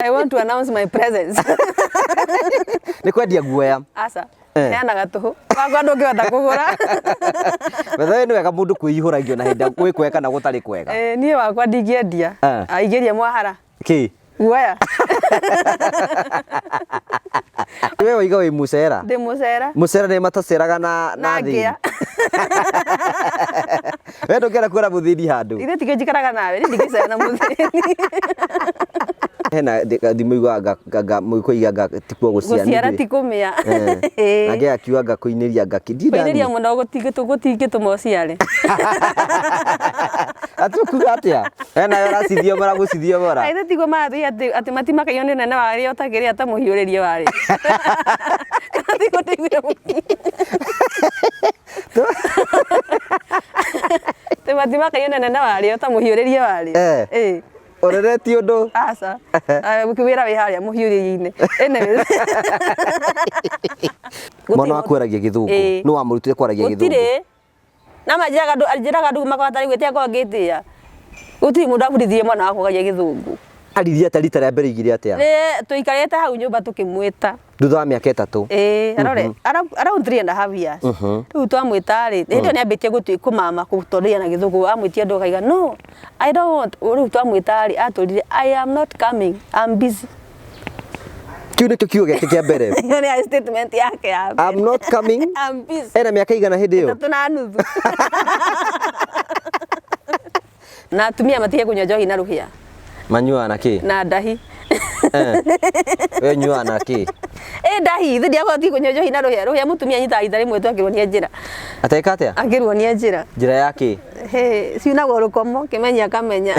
I want to announce my presence. Nĩ kwendia guoya. Aca. Heanaga tũhũ. Wakwa ndũngĩhota kũgũra. Wetha nĩ wega mũndũ kwĩihũragia na hĩndĩ gwĩ kwega kana gũtarĩ kwega. Eh, niĩ wakwa ndingĩendia. Aingĩria mwahara. Kĩ? Guoya. We waiga wĩ mũcera. Ndĩ mũcera. Mũcera nĩ mataceraga na Na ngĩa. We ndũngĩenda kuona mũthĩni handũ. Ithe tikĩ njikaraga nawe, niĩ ndingĩcera na mũthĩni. Hena thimũ iguaga nga mũgĩkũiga nga tikuo gũciara. Gũciara ti kũmĩa. Eh. Nake akiuga nga kũinĩria nga kĩ. Kũinĩria mũno gũtingĩtũma ũciare. Atĩ ũkuga atĩa? Hena yo ũracithiomora gũcithiomora. Ithe tiguo marathiĩ atĩ atĩ matimakagio nĩ ũnene warĩo ũtakĩrĩa ta mũhiũrĩrie warĩo. Tiguo ndĩiguire Atĩ matimakagio nĩ ũnene warĩo ta mũhiũrĩrie warĩo. Eh. Ũnene ti ũndũ. Aca. Wĩra wĩ harĩa mũhiũrĩrie-inĩ. Anyways. Mwana waku aragia gĩthũngũ. Nũ wamũrutire kwaragia gĩthũngũ? Gũtirĩ. Na manjĩraga andũ anjĩraga andũ makwa tarĩ gwĩtĩa ngoragwo ngĩtĩa. Gũtirĩ mũndũ abundithirie mwana wakwa kwaria gĩthũngũ. Aririe atĩa rita rĩa mbere aigire atĩa? Nĩ tũikarĩte hau nyũmba tũkĩmwĩta. Thutha wa mĩaka 3. Ĩĩ arore around 3.5 years. Rĩu twamwĩta rĩ, hĩndĩ ĩyo nĩ ambĩtie kũmama kũtwarĩria na gĩthũngũ amwĩtia ũndũ akaiga no I don't want. Rĩu twamwĩta rĩ atwĩrire I am not coming, I'm busy. Kĩu nĩkĩo kiugo gĩake kĩa mbere. Ĩyo nĩ statement yake ya mbere. I'm not coming. I'm busy. Ena mĩaka igana hĩndĩ ĩyo? 3.5. Na atumia matige kũnyua njohi na rũhĩa. Manyuaga na kĩ? Na ndahi. Eh. We ũnyuaga na kĩ? Ĩ ndahi, ithe ndiakorwo ti kũnyua njohi na rũhĩa. Rũhĩa mũtumia anyitaga rita rĩmwe tu akĩruonia njĩra. Ateka atĩa? Akĩruonia njĩra. Njĩra ya kĩ? Hĩ, ciunagwo rũkomo, kĩmenya akamenya.